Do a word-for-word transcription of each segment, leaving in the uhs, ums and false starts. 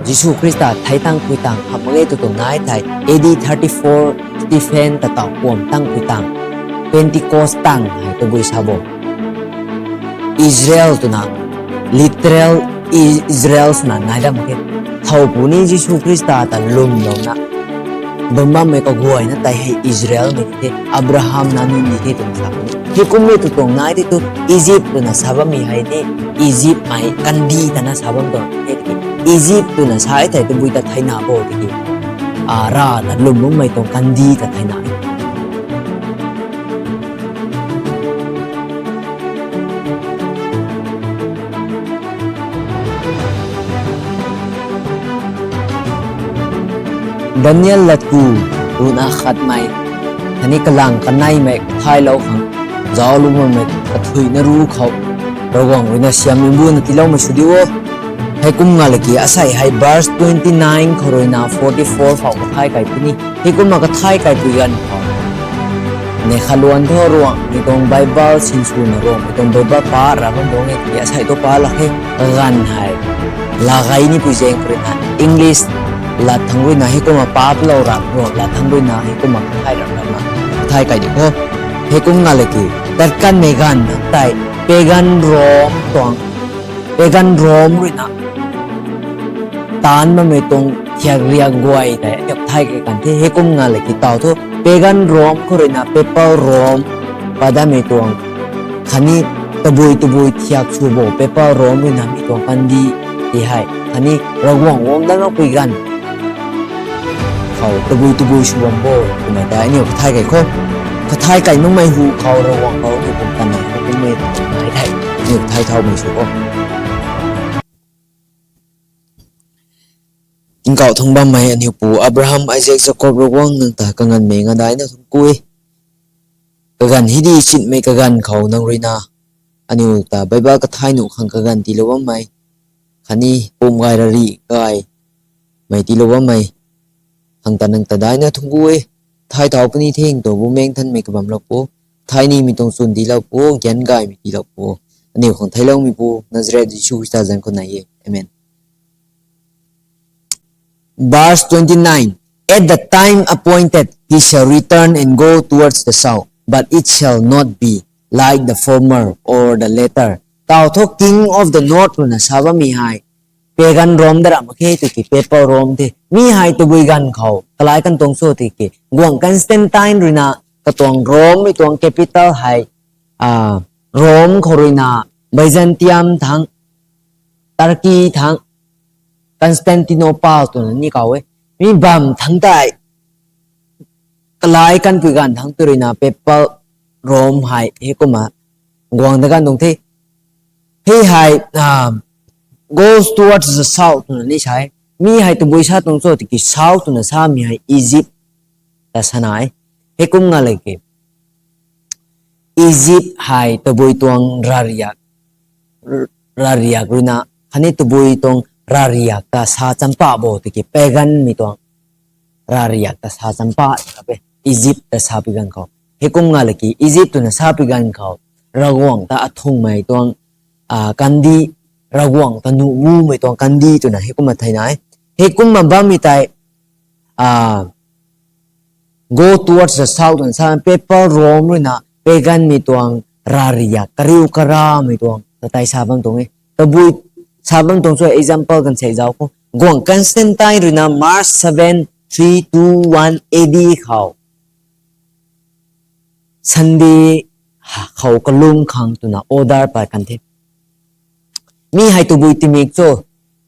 Jisu Khrista thei tang pui tang hamh mak e tw tuang nai thei, A D thirty-four Stephen ta taw kuam tang pui tang, Pentecost tang hei tabui sa bo. Israel twna, literal Israel swna nai dam khe. Thow puni Jisu Khrista ta lwmlouna bam bammei kaguayna tei hei Israelmei the, Abraham na nunc ni the twna sa puni. Hei kum e tw tuang nai tei tu Egypt twna sa bammei hei ni Egyptmei kandih ta na sa bam tuang the. Egypt twna sa e thei tabui ta theina bo tiki, a, Rav ta lwm bammei tuang kandih ta theina e. Daniel latku, ruhna khatmei, khatni kalang kaneimei kathaylou khang zauclou bammei kathuicna ruc khou, Ravguangc ruina siammei mbuna tiiloumei sw diu o. Hei kum nga laki asei hei verse twenty-nine khou ruina forty-four phou kathay kai puni. Hei kumna kathay kaipui ganv khou, neih khat luan thu Ravguangc mei tuang Bible sinswna Ravguangc mei tuang Bible pa ra bam tuang e tiki asei thu pa lak khe. Kaganv hei laa gay nipui zaeng khou ruina English lat thangc ruina hei kumna pa palou ra, Ravguangc lat thangc ruina hei kumna kathay ra rana kathay kai di kho. Hei kum nga laki tat kanmei ganv nang tei pagan Rome tuang, pagan Rome ruina taanc bammei tuang thiak riak guay tei aniu kathay kai kan the. Hei kum nga laki taw thu pagan Rome khou ruina papal Rome padamei tuang, khatni tabui tabui thiak sw bo papal Rome ruina mi tuang kandih ti hei, khatni Ravguangc guang dat makpui ganv khou tabui tabui sw bam bo twmei tei aniu kathay kai kho. Kathay kai makmei hu khou Ravguangc khou aniu kum kanna khou kummei nai thei aniu kathay thaumei sw kho. Nkauh thangc bammei aniu pu Abraham, Isaac, Jacob Ravguangc, nang ta kanganvmei ngadaina thangc ku e. Kaganv hei di chitmei kaganv khou nang ruina aniu ta Bible kathay nuh khang kaganv tiilou bammei, khatni pum gay rarih gaymei tiilou bammei khang ta nang ta daina thangc ku e. Thay thau puni thing tu Bumaengh Nthanmei kabamlou pu, thay nimei tuang chwn tiilou pu, gyan gaymei tiilou pu, aniu khang theiloumeipu Nazareth Jisu Khrista zanc khou nai e. Amen. Verse twenty-nine, At the time appointed, he shall return and go towards the south, but it shall not be like the former or the latter. Taw thu king of the north ruina sa bammei hei pagan Rome da ra mak khe tiki papal Rome the. Mi hei tabui ganv khou kalai kan tuang cho tiki guangc Constantine ruina katuang Rome mei tuang capital hei, a, Rome khou ruina Byzantium thangc, Turkey thangc, Constantinople twna ni kau e. Mi bam thangc tei kalai kanpui ganv thangc tu ruina papal Rome hei hei kumna guang da kan tuang the. Hei hei, goes towards the south twna ni sa e. Mi hei tabui sa tuang cho tiki south twna samei hei Egypt ta sana e. Hei kum nga laki Egypt hei tabui tuang rariak, rariak ruina, khatni tabui tuang rariak ta sa champa bo tiki pagan mei tuang rariak ta sa champa e. Egypt ta sapui ganv khou, hei kum nga laki Egypt twna sapui ganv khou Ravguangc ta athungmei tuang, a, kandih, Ravguangc ta nuh gumei tuang kandih twna hei kumna theina e. Hei kumna bammei tei, a, go towards the south twna sa, papal Rome ruina pagan mei tuang rariak, kariu karamei tuang ta tei sa bam tuang e. Tabui sa bam tuang cho example kan sei zauc khou, guangc Constantine ruina March seven, three two one A D khou Sunday khou kalum khang twna order pat kan the. Mi hei tabui tingmik cho,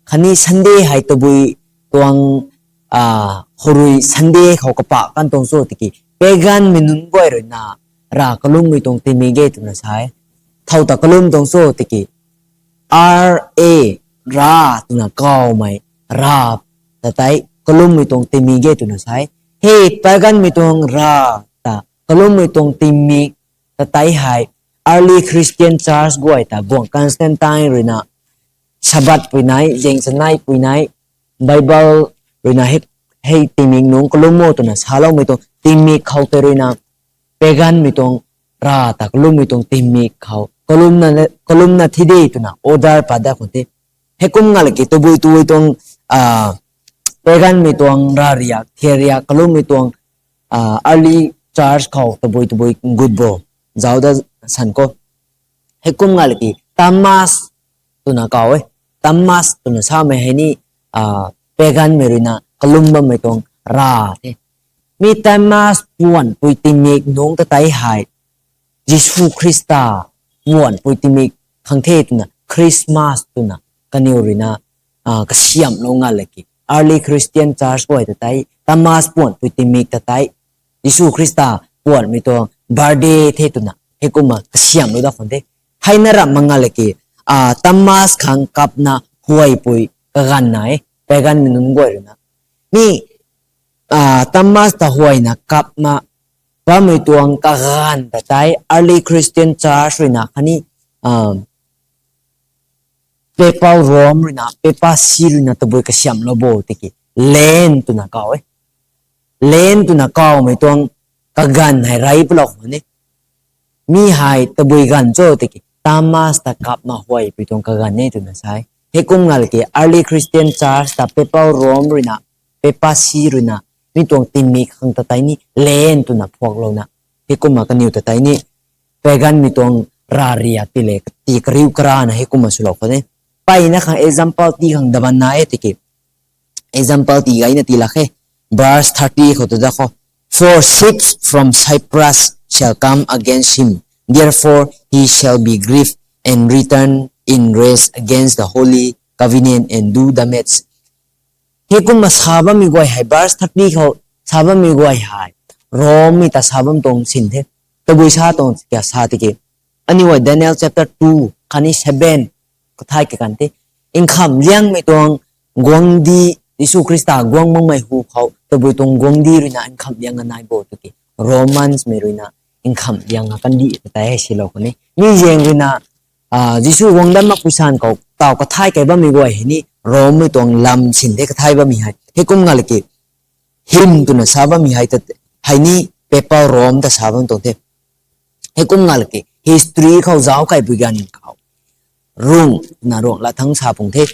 khatni Sunday hei tabui tuang, a, khou rui Sunday khou kapak kan tuang cho tiki pagan mei nunc guay ruina Rav kalummei tuang tingmik e twna sa e. Thow ta kalum tuang cho tiki R A, Rav twna kawmei Rav ta tei kalummei tuang tingmik e twna sa e. Hei pagan mei tuang Rav ta kalummei tuang tingmik ta tei hei early Christian church guay ta guangc Constantine ruina Sabbath pui nai, zaeng chaneipui nai, Bible ruina hei, hei tingmik nungc kalum o twna saloumei tuang tingmik khou tei ruina pagan mei tuang Rav ta kalummei tuang tingmik khou kalumna, kalumna thi de twna order pat dat khwan the. Hei kum nga laki tabui tabui tuang, paganmei tuang rariak, theriak, kalummei tuang early church khou tabui tabui gut bo zauc da san khou. Heikum ngalki Thomas twna kaw e. Thomas twna samei hei ni paganmei ruina kalum bammei tuang ra the. Mi Thomas puanhpui tingmik nungc ta tei hei Jisu Khrista puanhpui tingmik khang the twna Christmas twna kaniw ruina kasiamhlou nga laki early Christian church guay ta tei Thomas puanhpui tingmik ta tei Jisu Khrista puanhmei tuang birthday the twna heikumna kasiamhlou dat khwan the. Hei na ramh mak nga laki Thomas khang kapna huaypui kaganv nai e, paganmei nunc guay ruina. Mi Thomas ta huayna kapna bammei tuang kaganv ta tei early Christian church ruina khatni Papal Rome ruina, papacy ruina tabui kasiamhlou bo tiki Lent twna kaw e. Lent twna kawmei tuang kaganv hei rey palou khwan e. Mi hei tabui ganv cho tiki Thomas ta kapna huaypui tuang kaganv e twna sa e. Heikum ngalki early Christian church ta Papal Rome ruina, papacy ruina mi tuang tingmik khang ta tei ni Lent twna phuaklouna, heikumna kaniw ta tei ni paganmei tuang rariak ti le ti kariu karana heikumna swlou khwan e. Mpeyna khang example ti khang daban na e tiki example ti gayna ti lak khe. Verse thirty khou tu da khou, For ships from Cyprus shall come against him, therefore he shall be grieved and return in wrath against the holy covenant and do damage. Heikumna sa bammei guay hei, verse thirty khou sa bammei guay hei Rommei ta sa bam tuang sin the. Tabui sa tuang kia sa tiki, aniu Daniel chapter two khatni seven kathay kakan the. Nkhamh liangmei tuang guangcdic, Jisu Khrista guang makmei hu khou tabui tuang guangcdic ruina nkhamh liang a nai bo tiki Romansmei ruina nkhamh liang a kandih ta tei hei silou khwan e. Mi zaeng ruina Jisu guang dat makpui san khou taw kathay kai bammei guay hei ni Rommei tuang lam sin the kathay bammei hei. Heikum ngalki him twna sa bammei hei ta hei ni Papal Rome ta sa bam tuang the. Heikum ngalki history khou zauc kaipui ganv khou rung twna ruang lat thangc sa pung the.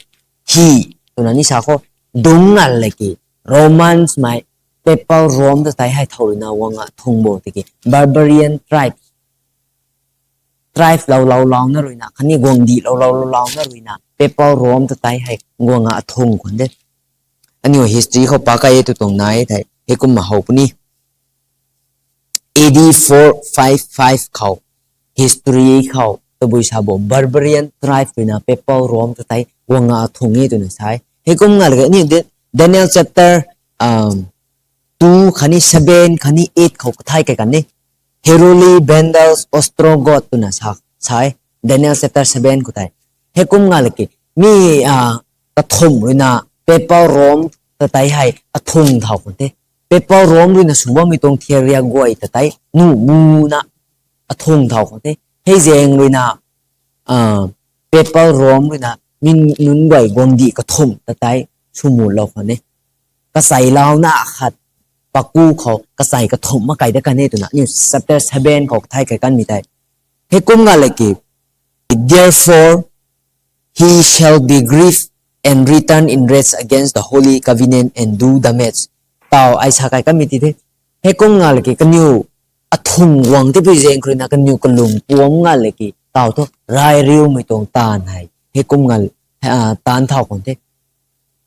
Hi twna ni sa khou, dungc ngalki Romansmei Papal Rome ta tei hei thow ruina guang a thung bo tiki barbarian tribes, tribe lou lou louna ruina khatni guangcdic lou lou louna ruina Papal Rome ta tei hei guang a thung khwan de. Aniu history khou pa kai e tu tuang nai thei heikumna how puni. A D four five five khou, history khou tabui sa bo barbarian tribe ruina Papal Rome ta tei guang a thung e twna sa e. Heikum ngalki aniu Daniel chapter two khatni seven khatni eight khou kathay kai kan e. Heruli, Vandals, Ostrogoth twna sa e. Daniel chapter seven khou tei heikum ngalki mi kathumh ruina Papal Rome ta tei hei athung thau khwan the. Papal Rome ruina sw bammei tuang theriak guay ta tei nuh muna athung thau khwan the. Hei zaeng ruina Papal Rome ruina mi nunc guay guangcdic kathumh ta tei swmutlou khwan e. Kacheilouna khat paku khou kachei kathumh mak kai dat kan e twna aniu chapter seven khou kathay kai kanmei tei. Heikum ngalki, Therefore he shall be grieved and return in wrath against the holy covenant and do damage. Taw ai sa kai kanmei ti the. Heikum ngalki kaniw athung guang tipui zaeng khou ruina kaniw kalung puam ngalki taw thu rai riumei tuang taanv hei heikum ngal taanv thau khwan the.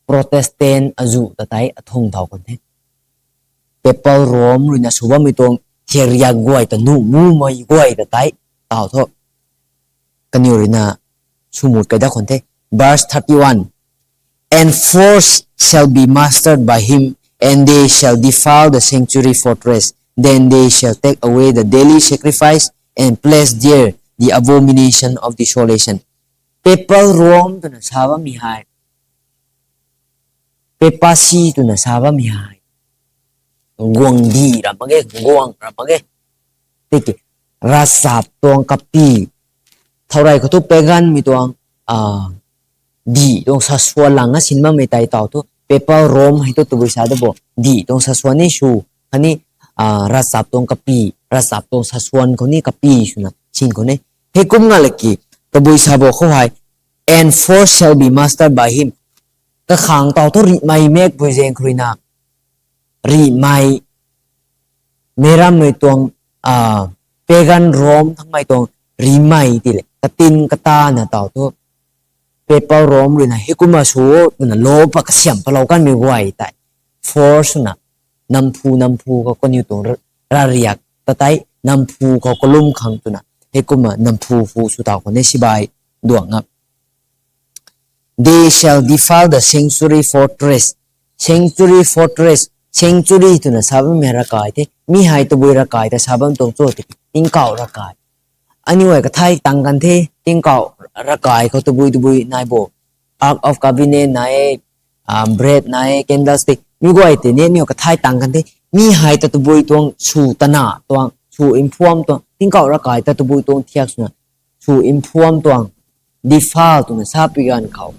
Protestant azuh ta tei athung thau khwan the. Papal Rome ruina sw bammei tuang theriak guay ta nuh mumei guay ta tei taw thu kaniw ruina swmut kai dat khwan the. Verse thirty-one, And force shall be mustered by him, and they shall defile the sanctuary fortress. Then they shall take away the daily sacrifice and place there the abomination of desolation. Papal Rome twna sa bammei hei, papacy twna sa bammei hei guangcdic ra mak ge, guang ra mak ge. Tiki ravchap tuang kapy, thourey khou thu paganmei tuang dih tuang saswan lang a sin bammei tei taw thu Papal Rome hei thu tabui sa da bo, dih tuang saswan ni sw khatni ravchap tuang kapy, ravchap tuang saswan khou ni kapy swna sin khou ni. Heikum ngalki tabui sa bo khou hei, And force shall be mustered by him. Kakhang taw thu rihmei mek pui zaeng khou ruina, rihmei, meic rammei tuang, pagan Rome thangmei tuang rihmei ti le katin katana taw thu, papal Rome ruina heikumna sw twna law pat kasiam palou kanmei guay tei force swna namphu namphu khou kaniw tuang ra- rariak ta tei namphu khou kalum khang twna heikumna namphu phu sw taw khou ne sibai duang a. They shall defile the sanctuary fortress. Sanctuary fortress, sanctuary twna sa bammei ravkai the. Mi hei tabui ravkai ta sa bam tuang cho tiki tingkauh ravkai. Aniu hei kathai tang kan the, tingkauh ravkai khou tabui tabui nai bo. Ark of Covenant nai e, bread nai e, candlestick. Mi guay tei ni aniu kathai tang kan the. Mi hei ta tabui tuang sw tana tuang, sw mphuam tuang, tingkauh ravkai ta tabui tuang thiak swna sw mphuam tuang, defile twna sa pi ganv khou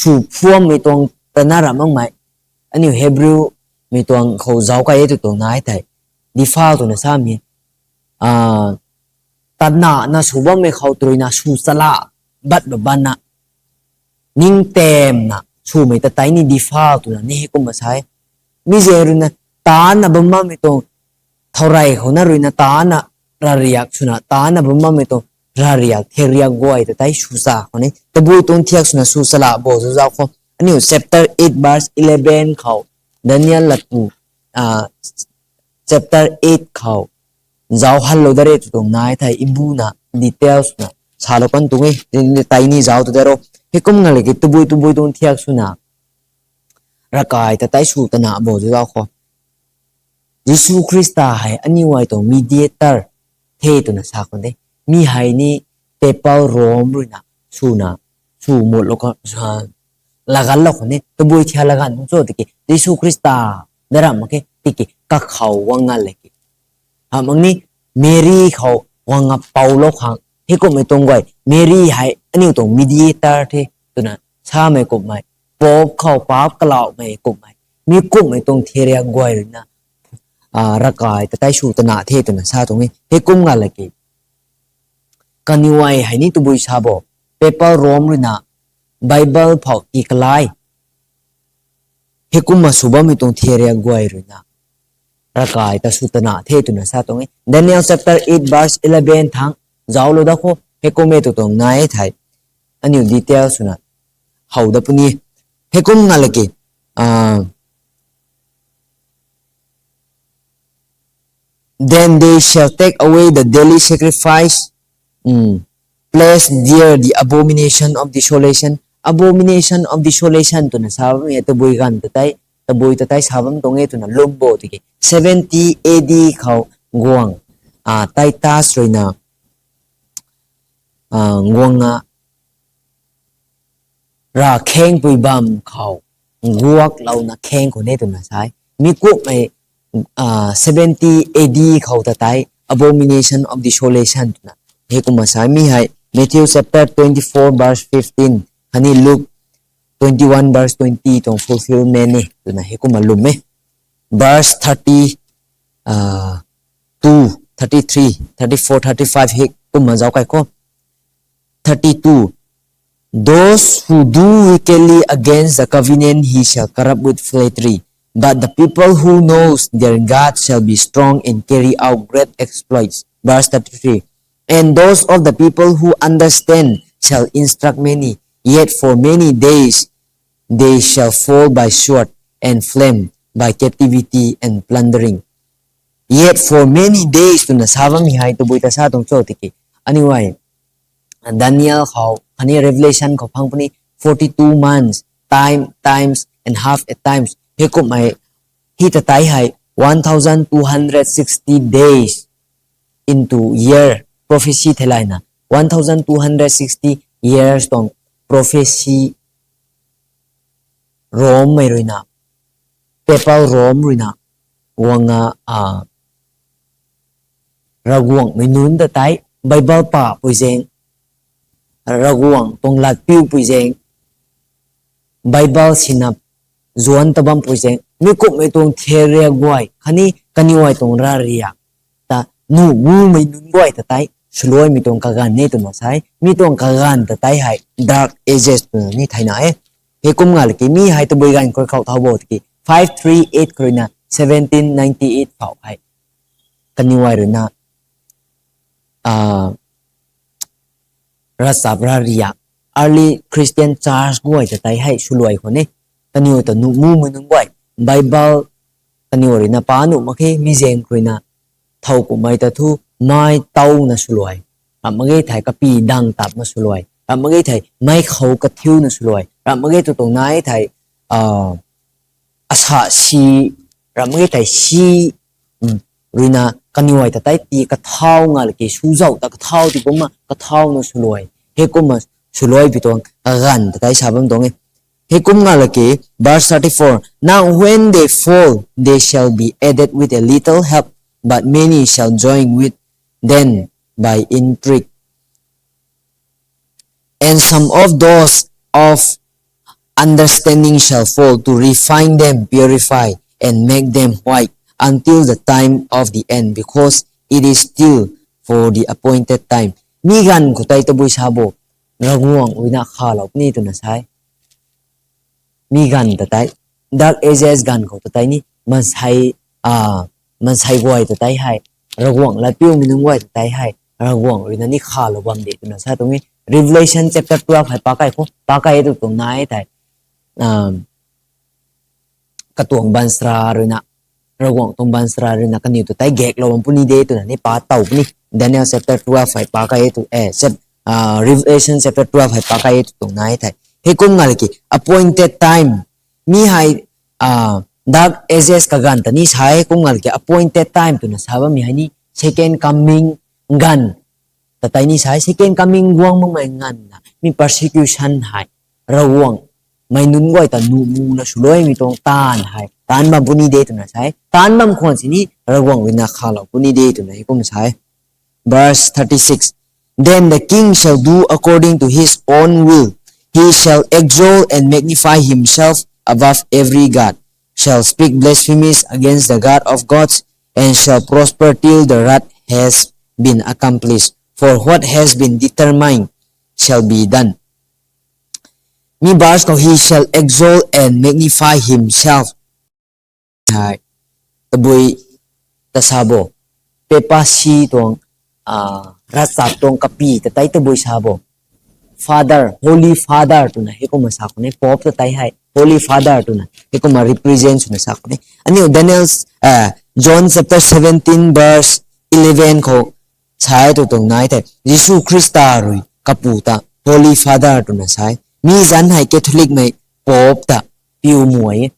sw phuammei tuang tana ra makmei, aniu Hebrew mei tuang khou zauc kai e tw tuang nai thei, defile twna samei, tanana sw bammei khou tw ruina sw chala bat ba banna, ningtemna swmei ta tei ni defile twna ni heikumna sa e. Mi zaeng ruina tana bam bammei tuang, thourey khou na ruina tana rariak swna tana bam bammei tuang rariak thiakriak guay ta tei sw cha khou ni tabui tuang thiak swna sw chala bo zauc khou. Aniu chapter eight verse eleven khou, Daniel latpu chapter eight khou zauc hanlou da re tw tuang nai thei, mbuna details na salou kan tuang e. Tei ni zauc tu da ro. Heikum nga laki tabui tabui tuang thiak swna ravkai ta tei sw tana bo zauc khou. Jisu Khrista hei aniu guay tuang mediator the twna sa khou de. Mi hei ni papal Rome ruina swna, sw mutlou khou, laganlou khou ni tabui thiak lagan tuang cho tiki Jisu Khrista da ram mak khe tiki kakhou guang nga laki, hamh mak ni Mary khou guang nga poulou khang heikumhmei tuang guay, Mary hei aniu tuang mediator the twna samei kummei, Pope khou paap kalaumei kummei, mi kummei tuang thiakriak guay ruina ravkai ta tei sw tana the twna sa tuang e. Heikum nga laki kaniw guay hei ni tabui sa bo, papal Rome ruina Bible phou tii kalai, heikumna sw bammei tuang thiakriak guay ruina ravkai ta sw tana the twna sa tuang e. Daniel chapter eight verse eleven thang zauclou da khou, heikum e tw tuang nai thei, aniu detail swna how da puni. Heikum nga laki, Then they shall take away the daily sacrifice, mm, place there the abomination of desolation. Abomination of desolation twna sa bam e tabui ganv ta tei, tabui ta tei sa bam tuang e twna lwm bo tiki seventy A D khou guang, Titus ruina, guang a, ravkhengpui bam khou guaklouna kheng khou ne twna sa e. Mi kummei, seventy A D khou ta tei abomination of desolation twna heikumna sa e. Mi hei Matthew chapter twenty-four verse fifteen khatni Luke twenty-one verse twenty tuang fulfillment e twna heikumna lwm e. Verse thirty, two, thirty-three, thirty-four, thirty-five heikumna zauc kai khou. Thirty-two, Those who do wickedly against the covenant he shall corrupt with flattery, but the people who knows their God shall be strong and carry out great exploits. Verse thirty-three, And those of the people who understand shall instruct many, yet for many days they shall fall by sword and flame, by captivity and plundering. Yet for many days twna sa bammei hei tabui ta sa tuang cho tiki, aniu guay Daniel khou khatni Revelation khou phang puni, forty-two months, time, times and half at times. Heikumhmei hei ta tei hei one thousand two hundred sixty days into year prophecy theilayna, one thousand two hundred sixty years tuang prophecy Rome mei ruina, papal Rome ruina guang a, Ravguangc mei nunc ta tei Bible papui zaeng, Ravguangc tuang lat piupui zaeng, Bible sinna zuanc ta bampui zaeng, mi kumhmei tuang theory guay khatni kaniw guay tuang ravriak ta nuh gumei nunc guay ta tei swluaimei tuang kaganv e twna sa e. Mi tuang kaganv ta tei hei Dark Ages twna ni theina e. Heikum nga laki mi hei tabui ganv khou khou thau bo tiki five three eight khou ruina seventeen ninety eight phau hei kaniw ai ruina ravchap rariak early Christian church guay ta tei hei swluai khou ni kaniw ta nuh mu mui nunc guay Bible kaniw ruina pa nuh mak khe mi zaeng khou ruina thow kummei ta thu mei towna swluai, ramh mak ge thei kapy dang tapna swluai, ramh mak ge thei mei khou kathiuna swluai, ramh mak ge tu tuang nai thei asa si, ramh mak ge thei si ruina kaniw ai ta tei ti kathau nga laki suzauh ta kathau ti kumna kathauna swluai, heikumna swluai pi tuang kaganv ta tei sa bam tuang e. Heikum nga laki verse thirty-four, now when they fall they shall be added with a little help, but many shall join with them by intrigue. And some of those of understanding shall fall to refine them, purify, and make them white until the time of the end, because it is still for the appointed time. Mi ganv khou tei tabui sa bo, Ravguangc ruina khalou puni twna sa e. Mi ganv ta tei, Dark Ages ganv khou ta tei ni mansei, mansei guay ta tei hei, Ravguangc latpiumei nunc guay ta tei hei Ravguangc ruina ni khalou bam de twna sa tuang e. Revelation chapter twelve hei pa kai khou, pa kai e tu tuang nai thei, katuang baanchara ruina, Ravguangc tuang baanchara ruina kaniw ta tei gaeklou bam puni de twna ni pa tow puni. Daniel chapter twelve hei pa kai e tu, Revelation chapter twelve hei pa kai e tu tuang nai thei. Heikum nga laki appointed time, mi hei Dark Ages kaganv ta ni sa e. Kum nga laki appointed time twna sa bammei hei ni second coming ganv ta tei ni sa e. Second coming guang makmei nganvna mi persecution hei Ravguangc mei nunc guay ta nuh muna swluaimei tuang taanv hei taanc bam puni de twna sa e. Taanc bam khwan sini Ravguangc ruina khalou puni de twna heikum sa e. Verse thirty-six, then the king shall do according to his own will. He shall exalt and magnify himself above every god, shall speak blasphemies against the God of gods, and shall prosper till the wrath has been accomplished. For what has been determined shall be done. Mi verse khou he shall exalt and magnify himself. Tabui ta sa bo, papacy tuang, ravchap tuang kapy ta tei tabui sa bo, Father, Holy Father twna heikumna sa khou ni, Pope ta tei hei Holy Father twna heikumna represent swna sa khou ni. Aniu Daniel, John chapter seventeen verse eleven khou sa e tu tuang nai thei, Jisu Khrista rui kapu ta Holy Father twna sa e. Mi zanc hei Catholicmei Pope ta piu muai e.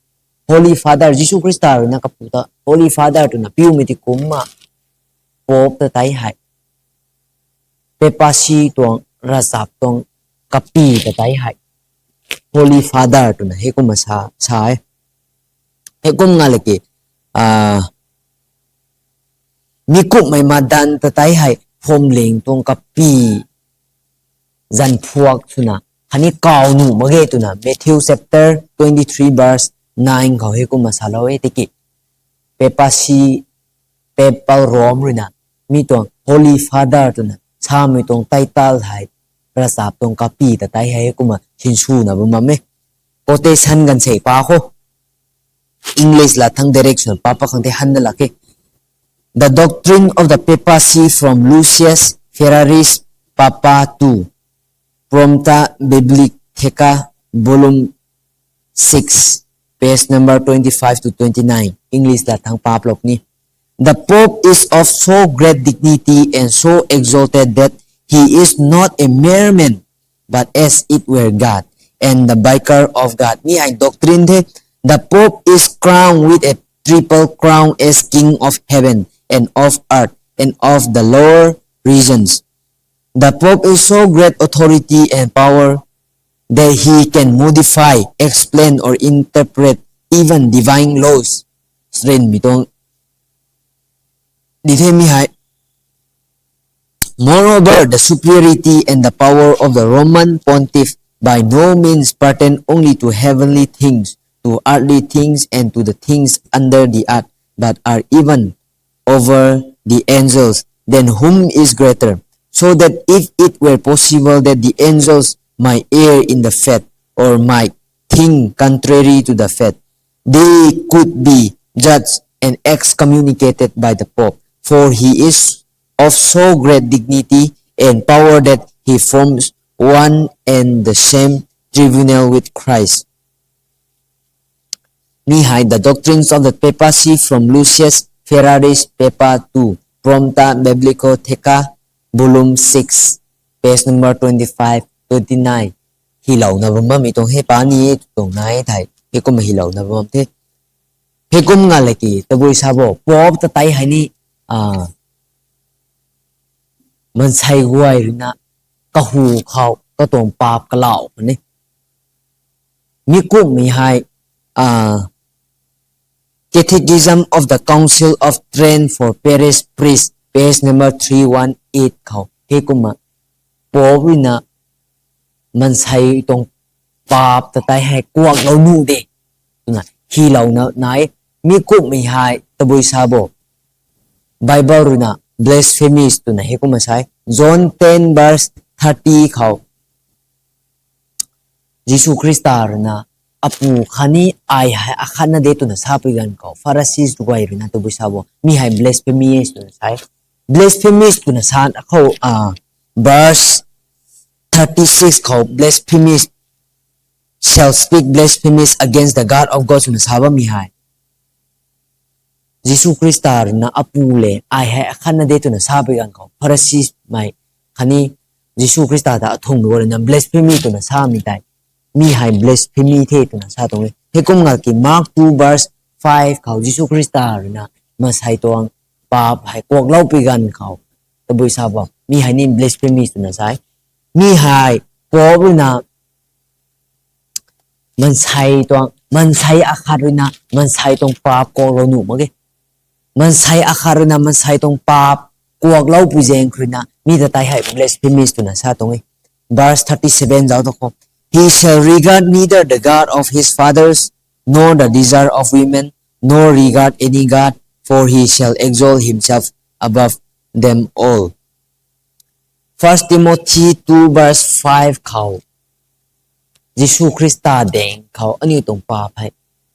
Holy Father, Jisu Khrista ruina kapu ta Holy Father twna piumei ti kumna Pope ta tei hei papacy tuang ravchap tuang kapy ta tei hei Holy Father twna heikumna sa, sa e. Heikum nga laki mi kumhmei madan ta tei hei phuamling tuang kapy zanc phuak swna khatni kaw nuh mak ge twna Matthew chapter twenty-three verse nine khou heikumna salou e tiki, papacy, Papal Rome ruina mi tuang Holy Father twna samei tuang title hei ravchap tuang kapy ta tei hei kumna sinswna bam bam e. Quotation ganv sei pa khou, English lat thang direction pa pa khang tei hanna lak e. The Doctrine of the Papacy from Lucius Ferraris Papa to Prompta Biblitheca, Volume six, page number twenty-five to twenty-nine, English lat thang paplou ni. The Pope is of so great dignity and so exalted that he is not a mere man, but as it were God, and the Vicar of God. Mi hei doctrine the. The Pope is crowned with a triple crown as King of heaven and of earth and of the lower regions. The Pope is so great authority and power that he can modify, explain, or interpret even divine laws. Srin mi tuang di the mi hei. Moreover, the superiority and the power of the Roman pontiff by no means pertain only to heavenly things, to earthly things, and to the things under the earth, but are even over the angels, than whom is greater, so that if it were possible that the angels might err in the faith, or might thing contrary to the faith, they could be judged and excommunicated by the Pope, for he is of so great dignity and power that he forms one and the same tribunal with Christ. Mi hei The Doctrines of the Papacy from Lucius Ferraris, Papa two, Prompta Biblicotheca, Volume six, page number twenty-five, twenty-nine. Hilouna bam bammei tuang hei pa ni e tuang nai thei, heikumna hilouna bam the. Heikum nga laki tabui sa bo, Pope ta tei hei ni, a, maansei guay ruina kahu khou katuang paap kalau kani. Mi kumhmei hei, a, Catechism of the Council of Trent for Parish Priests, page number three one eight khou heikumna Pope ruina maansei tuang paap ta tei hei kuaklou nuh de twna hilouna nai. Mi kumhmei hei tabui sa bo, Bible ruina blasphemies twna heikumna sa e. John ten verse thirty khou Jisu Khrista ruina Apu khatni ai hei akhatna de twna sapui ganv khou Pharisees guay ruina tabui sa bo, mi hei blasphemies twna sa e. Blasphemies twna sa khou, a, verse thirty-six khou, blasphemies shall speak blasphemies against the God of gods twna sa bammei hei Jisu Khrista ruina Apu le ai hei akhatna de twna sapui ganv khou Pharisees mei khatni Jisu Khrista ta athung guay ruina blasphemy twna samei tei, mi hei blasphemy the twna sa tuang e. Heikum nga laki Mark two verse five khou Jisu Khrista ruina maansei tuang paap hei kuakloupui ganv khou tabui sa bo, mi hei ni blasphemy twna sa e. Mi hei Pope ruina maansei tuang, maansei akhat ruina maansei tuang paap kuaklou nuh mak ge. Maansei akhat ruina maansei tuang paap kuakloupui zaeng ruina mi ta tei hei blasphemy twna sa tuang e. Verse thirty-seven zauc ta khou, He shall regard neither the God of his fathers, nor the desire of women, nor regard any God, for he shall exalt himself above them all. First Timothy two verse five khou Jisu Khrista daeng khou aniu tuang paap hei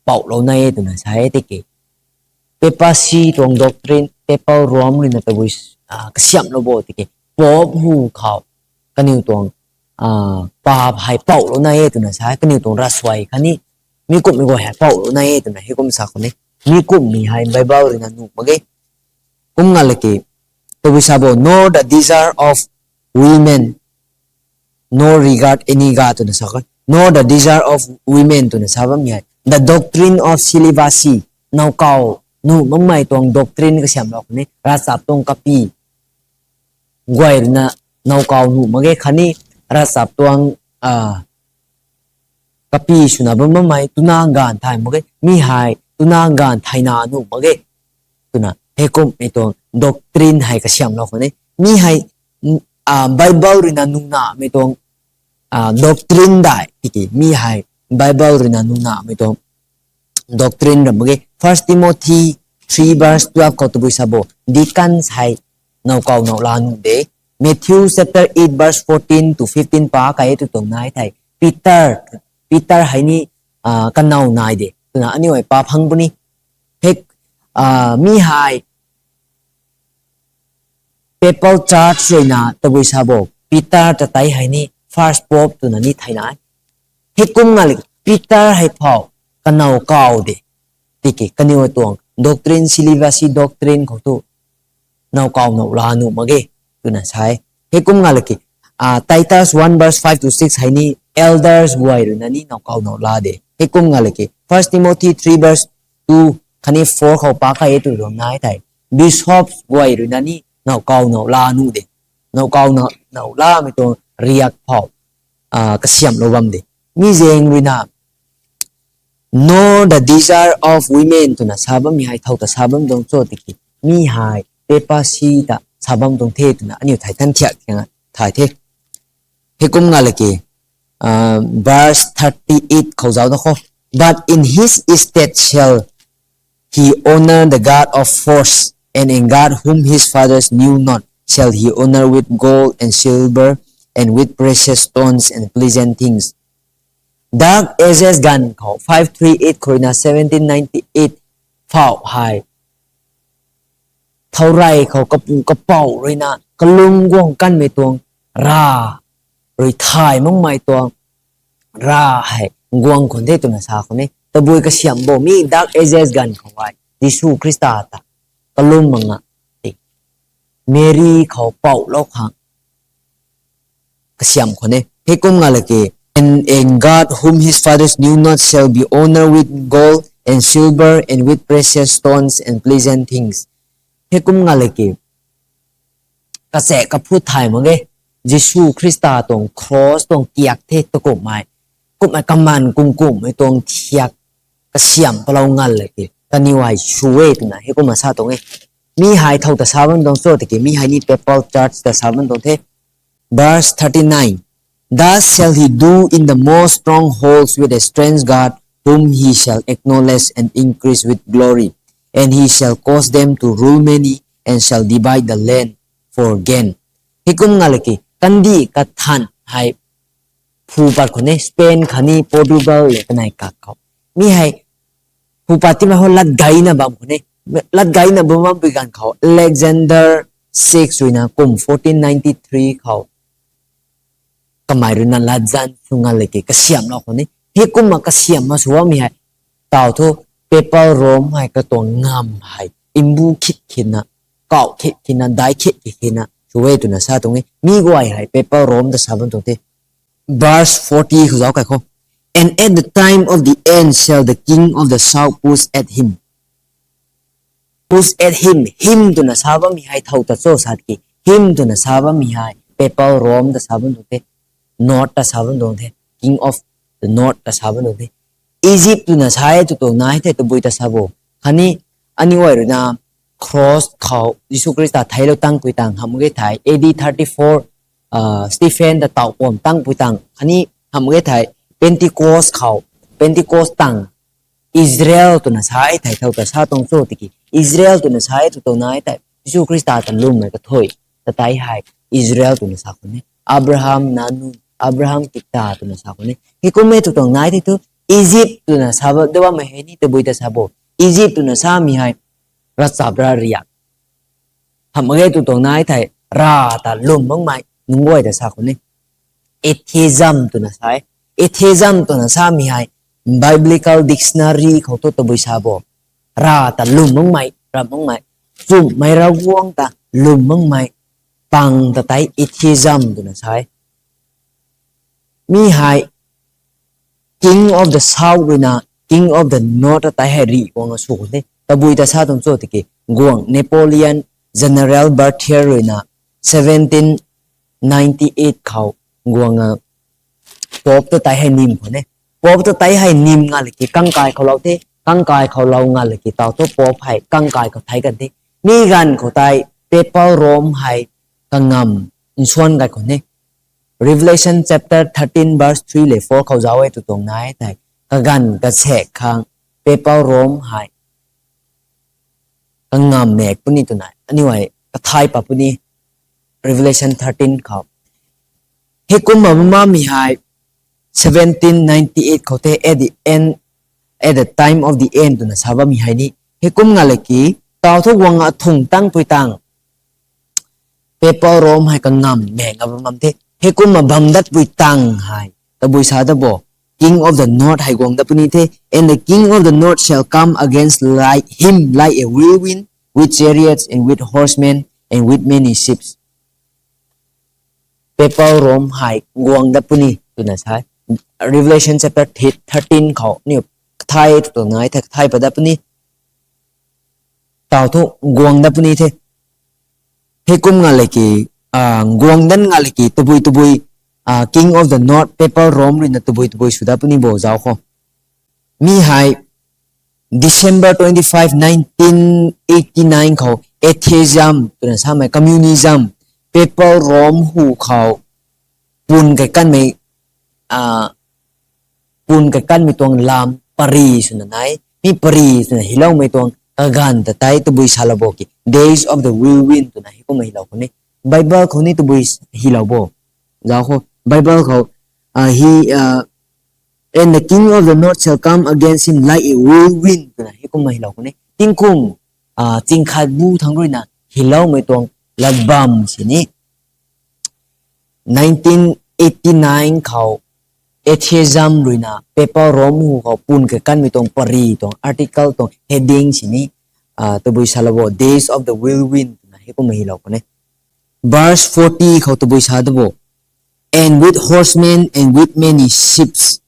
pouhlou nai e twna sa e tiki, papacy tuang doctrine, papal Rome ruina tabui, a, kasiamhlou bo tiki, Pope hu khou kaniw tuang, a, paap hei pouhlou nai e twna sa e, kaniw tuang ravsuai khatni mi kumhmei guay hei pouhlou nai e twna heikum sa khou ni. Mi kumhmei hei Bible ruina nuh mak ge. Kum nga laki tabui sa bo, nor the desire of women, nor regard any God twna sa khou, nor the desire of women twna sa bammei hei the doctrine of celibacy, nowkaw nuh makmei tuang doctrine kasiamhlou khou ni, ravchap tuang kapy guay ruina nowkaw nuh mak ge khatni ravchap tuang, a, kapy swna bam bammei tuna gaanv thay mak ge, mi hei tuna gaanv thayna nuh mak ge twna heikumhmei tuang doctrine hei kasiamhlou khou ni. Mi hei, a, Bible ruina nuh makmei tuang, a, doctrine dai tiki, mi hei Bible ruina nuh makmei tuang doctrine ram mak ge. First Timothy three verse twelve khou tabui sa bo, deacons hei nowkaw now la nuh de. Matthew chapter eight verse fourteen to fifteen pa kai e tw tuang nai thei, Peter, Peter hei ni, a, kanow nai de twna aniu hei pa phang puni. Hei, a, mi hei papal church ruina tabui sa bo, Peter ta tei hei ni first pope twna ni thayna e. Heikum nga laki Peter hei phou kanow kaw de tiki kaniw tuang doctrine, celibacy doctrine khou tu nowkaw now la nuh mak ge twna sa e. Heikum nga laki, a, Titus one verse five to six hei ni elders guay ruina ni nowkaw now la de. Heikum nga laki First Timothy three verse two khatni four khou pa kai e tw tuang nai thei, bishops guay ruina ni nowkaw now la nuh de. Nowkaw now, now lamei tuang riak phou, a, kasiamhlou bam de. Mi zaeng ruina nor the desire of women twna sa bammei hei thow ta sa bam tuang cho tiki, mi hei papacy ta sa bam tuang the twna aniu thei tan thiak thang thay the. Heikum nga laki, a, verse thirty-eight khou zauc da khou, but in his estate shall he honor the God of force, and a God whom his fathers knew not shall he honor with gold and silver and with precious stones and pleasant things. Dark Ages ganv khou five three eight khou ruina seventeen ninety eight phau hei thourey khou kapu kapou ruina kalum guang kanmei tuang rav rui thay makmei tuang rav hei guang khwan the twna sa khwan e. Tabui kasiamh bo mi Dark Ages ganv khou hei Jisu Khrista ta kalum mak nga ti Mary khou poulou khang kasiamh khwan e. Heikum nga laki, and, and God whom his fathers knew not shall be honored with gold and silver and with precious stones and pleasant things. Heikum nga laki, kachak kaphut thay mak ge, Jisu Khrista tuang cross tuang kiak the takumhmei, kumhmei kaman kungkumhmei tuang thiak kasiamh palou nga laki, kaniw hei sw e twna heikumna sa tuang e. Mi hei thow ta sa bam tuang cho tiki, mi hei ni papal charge ta sa bam tuang the. Verse thirty-nine, Thus shall he do in the most strongholds with a strange guard, whom he shall acknowledge and increase with glory, and he shall cause them to rule many, and shall divide the land for gain. Heikum nga laki, kandih kathan hei phu pat khwan e, Spain khatni Portugal le kanei kak khou. Mi hei phu pat timei hou lat gayna bam khwan e. Lat gayna bam bampui ganv khou Alexander six ruina kum fourteen ninety-three khou kamei ruina latzan sw nga laki kasiamhlou khwan e. Heikumna kasiamh ma sw bammei hei, taw thu papal Rome hei katuang ngamv hei mbu khit khitna, kauh khit khitna, dai khit khitna sw e twna sa tuang e. Mi guay hei papal Rome ta sa bam tuang the. Verse forty khou zauc kai khou. And at the time of the end shall the king of the south push at him. Push at him. Him twna sa bammei hei thow ta cho sa tiki, him twna sa bammei hei papal Rome ta sa bam tuang the. North ta sa bam tuang the. King of the north ta sa bam tuang the. Egypt twna sa e tw tuang nai the, tabui ta sa bo. Khatni aniu guay ruina cross khou Jisu Khrista theiclou tangpui tang hamh mak ge thei, A D thirty-four, Stephen ta tauh pam tangpui tang khatni hamh mak ge thei, Pentecost khou, Pentecost tang Israel twna sa e thei thow ta sa tuang cho tiki, Israel twna sa e tw tuang nai thei Jisu Khrista ta lwmmei kathui ta tei hei Israel twna sa khwan e. Abraham nanu, Abraham kikta twna sa khwan e. Heikum e tw tuang nai thei thu, Egypt twna sa ba, de bammei hei ni tabui ta sa bo. Egypt twna samei hei ravchap ra riak hamh mak ge tw tuang nai thei, rav ta lwm makmei nunc guay ta sa khwan e. Atheism twna sa e. Atheism twna samei hei Biblical Dictionary khou thu tabui sa bo. Rav ta lwm makmei, ram makmei, chumhmei Ravguangc ta lwm makmei pang ta tei atheism twna sa e. Mi hei King of the South ruina King of the North ta tei hei rih guang a sw khwan the. Tabui ta sa tuang cho tiki, guang Napoleon General Berthier ruina seventeen ninety-eight khou guang a Pope ta tei hei nim khwan e. Pope ta tei hei nim nga laki kangkai khou lou the, kangkai khou lou nga laki taw thu Pope hei kangkai khou thei kan the. Mi ganv khou tei papal Rome hei kangamv nsuan kai khwan e. Revelation chapter thirteen verse three le four khou zauc e tw tuang nai thei, kaganv kasaek khang papal Rome hei kangamv mak puni twna aniu hei kathay pat puni. Revelation thirteen khou heikumna bammei hei seventeen ninety-eight khou the, at the end, at the time of the end twna sa bammei hei ni. Heikum nga laki, taw thu guang athung tangpui tang papal Rome hei kangamv mak a bam bam the. Heikumna bam datpui tang hei tabui sa da bo. King of the North hei guang dat puni the. And the king of the North shall come against like him like a whirlwind, with chariots and with horsemen and with many ships. Papal Rome hei guang dat puni twna sa e. Revelation chapter thirteen khou niw kathay tw tuang nai thei kathay pat dat puni. Taw thu guang dat puni the. Heikum nga laki, guang dat nga laki tabui tabui, King of the North, papal Rome ruina tabui tabui sw dat puni bo zauc khou. Mi hei December twenty-five, nineteen eighty-nine khou atheism twna samei communism, papal Rome hu khou pun kai kanmei, pun kai kanmei tuang lam pary swna nai. Mi pary swna hyloumei tuang kaganv ta tei tabui salou bo ki, Days of the Whirlwind twna heikumna hylou khou ni. Bible khou ni tabui hylou bo. Zauc khou Bible khou, hi, And the king of the north shall come against him like a whirlwind, twna heikumna hylou khwan e. Tingkum, ah, chingkhat bu thangc ruina hyloumei tuang latbam sini. Nineteen eighty-nine khou atheism ruina papal Rome hu khou pun kakanmei tuang pary tuang article tuang heading sini, ah, tabui salou bo, Days of the Whirlwind twna heikumna hylou khwan e. Verse forty khou tabui sa da bo, and with horsemen and with many ships,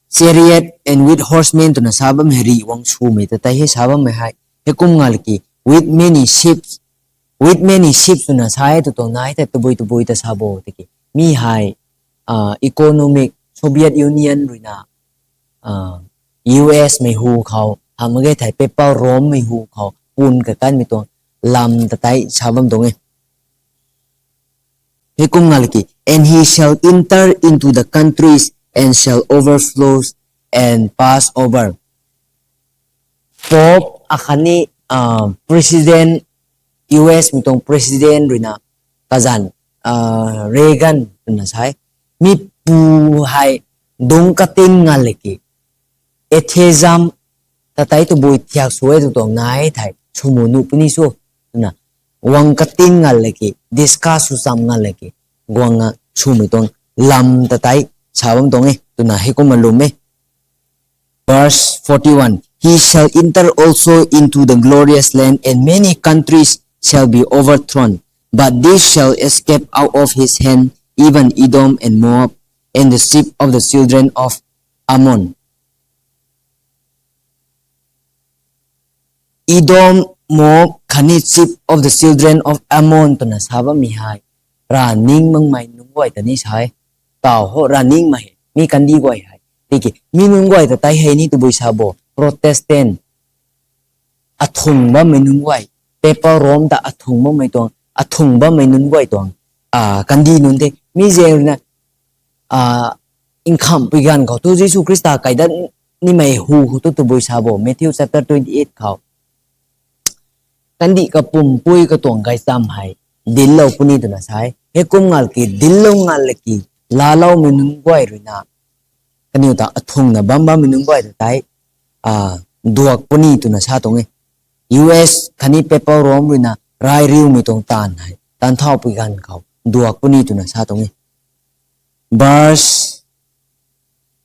chariot and with horsemen twna sa bammei hei rih guang swmei ta tei hei sa bammei hei. Heikum nga laki, with many ships, with many ships twna sa e tw tuang nai tei tabui tabui ta sa bo tiki. Mi hei, ah, economic Soviet Union ruina, ah, U S mei hu khou, hamh mak ge thei papal Rome mei hu khou pun kakanmei tuang lam ta tei sa bam tuang e. Heikum nga laki, and he shall enter into the countries and shall overflow and pass over. Pope akhatni, ah, president, U S mei tuang president ruina kazanc, ah, Reagan ruina sa e, mipu hei dungc katin nga laki, atheism ta tei tabui thiak sw e tw tuang nai thei swmu nuh puni sw, twna guang katin nga laki, discuss sw cham nga laki, guang nga swmei tuang lam ta tei sa bam tuang e twna heikumna lwm e. Verse forty-one, he shall enter also into the glorious land, and many countries shall be overthrown, but this shall escape out of his hand, even Edom and Moab, and the sheep of the children of Ammon. Edom, Moab khatni sheep of the children of Ammon twna sa bammei hei, rav ning makmei nunc guay ta ni sa e. Taw ho, rav ningmei hei mi kandih guay hei, tiki mi nunc guay ta tei hei ni tabui sa bo, Protestant, athung bammei nunc guay, papal Rome ta athung bammei tuang, athung bammei nunc guay tuang, ah, kandih nunc the. Mi zaeng ruina, ah, nkhamhpui ganv khou thu Jisu Khrista kaidat nimei hu khou thu tabui sa bo, Matthew chapter twenty-eight khou, kandih kapwm pui katuang gaychamv hei dinclou puni twna sa e. Heikum nga laki, dinclou nga laki, laaloumei nunc guay ruina, kaniw ta athungna bam bammei nunc guay ta tei, ah, duak puni twna sa tuang e. U S khatni papal Rome ruina rai riumei tuang taanv hei tan thaupui ganv khou duak puni twna sa tuang e. Verse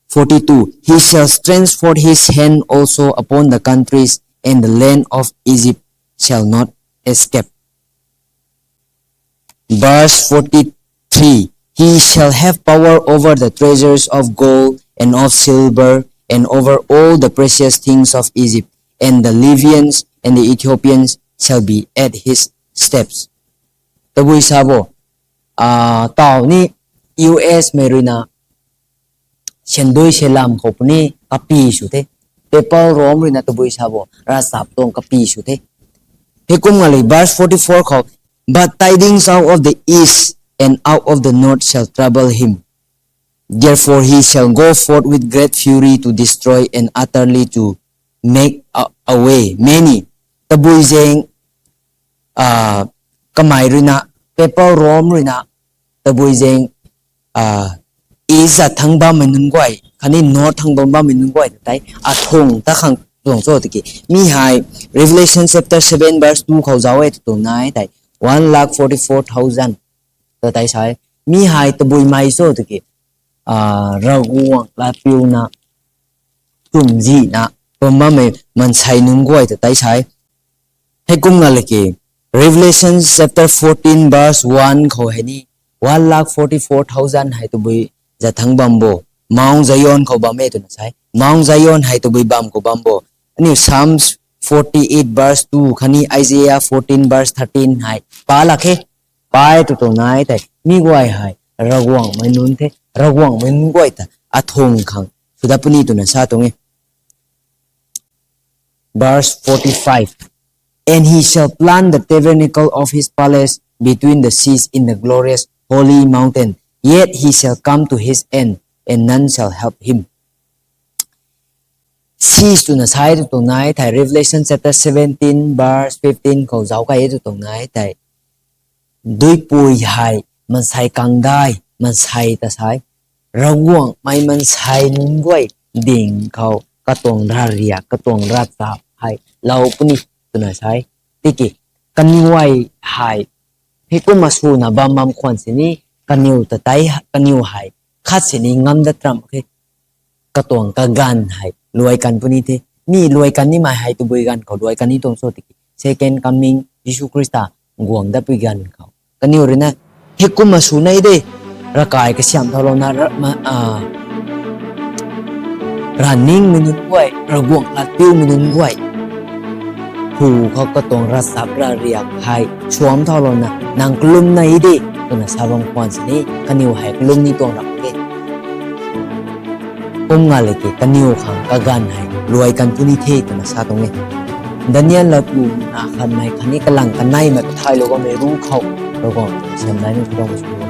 forty-two, he shall stretch forth his hand also upon the countries, and the land of Egypt shall not escape. Verse forty-three, he shall have power over the treasures of gold and of silver, and over all the precious things of Egypt, and the Libyans and the Ethiopians shall be at his steps. Tabui sa bo, ah, taw ni U S mei ruina sandui salam khou puni kapi sw the. Papal Rome ruina tabui sa bo, ravchap tuang kapi sw the. Heikum nga laki, verse forty-four khou, but tidings out of the east and out of the north shall trouble him. Therefore he shall go forth with great fury to destroy and utterly to make a, a way many. Tabui zaeng, ah, kamei ruina, papal Rome ruina, tabui zaeng, ah, east a thang bammei nunc guay khatni north thang bam bammei nunc guay ta tei athung ta khang tuang cho tiki. Mi hei Revelation chapter seven verse two khou zauc e tw tuang nai tei, one lakh forty-four thousand ta tei sa e. Mi hei tabui mei cho tiki, ah, Ravguangc latpiuna, chumzihna bam bammei maansei nunc guay ta tei sa e. Heikum nga laki, Revelation chapter fourteen verse one khou hei ni, one lakh forty-four thousand hei tabui zat thang bam bo, Mount Zion khou bam e twna sa e. Mount Zion hei tabui bam khou bam bo. Aniu Psalms forty-eight verse two khatni Isaiah fourteen verse thirteen hei pa lak khe, pai tw tuang nai tei, mi guay hei Ravguangc mei nunc the, Ravguangc mei nunc guay ta athung khang sw dat puni twna sa tuang e. Verse forty-five, and he shall plant the tabernacle of his palace between the seas in the glorious holy mountain, yet he shall come to his end, and none shall help him. Seas twna sa e tw tuang nai thei, Revelation chapter seventeen verse fifteen khou zauc kai e tw tuang nai thei, duipui hei maansei kangdai, maansei ta sa e, Ravguangc mei maansei nunc guay ding khou katuang ravriak, katuang ravchap hei lou puni twna sa e. Tiki kaniw hei, hei heikumna swna bam bam khwan sini, kaniw ta tei, kaniw hei khat sini ngam dat ram khe. Katuang kaganv hei luai kan puni the. Mi luai kan nimei hei tabui ganv khou luai kan ni tuang cho tiki second coming Jisu Khrista guang datpui ganv khou kaniw rui na heikumna sw nai de, ravkai kasiamh thaulouna, raningmei nunc guay, Ravguangc lat piumei nunc guay hu khou katuang ravchap ravriak hei suam thaulouna nang kalum nai de twna sa bam khwan sini kaniw hei kalum ni tuang ram khe. Kum nga le ki kaniw khang kaganv hei luai kan puni the twna sa tuang e. Daniel lat pu na khanmei khatni kalang kaneimei kathaylou bammei rung khou Ravguangc sandai ni khou bam sw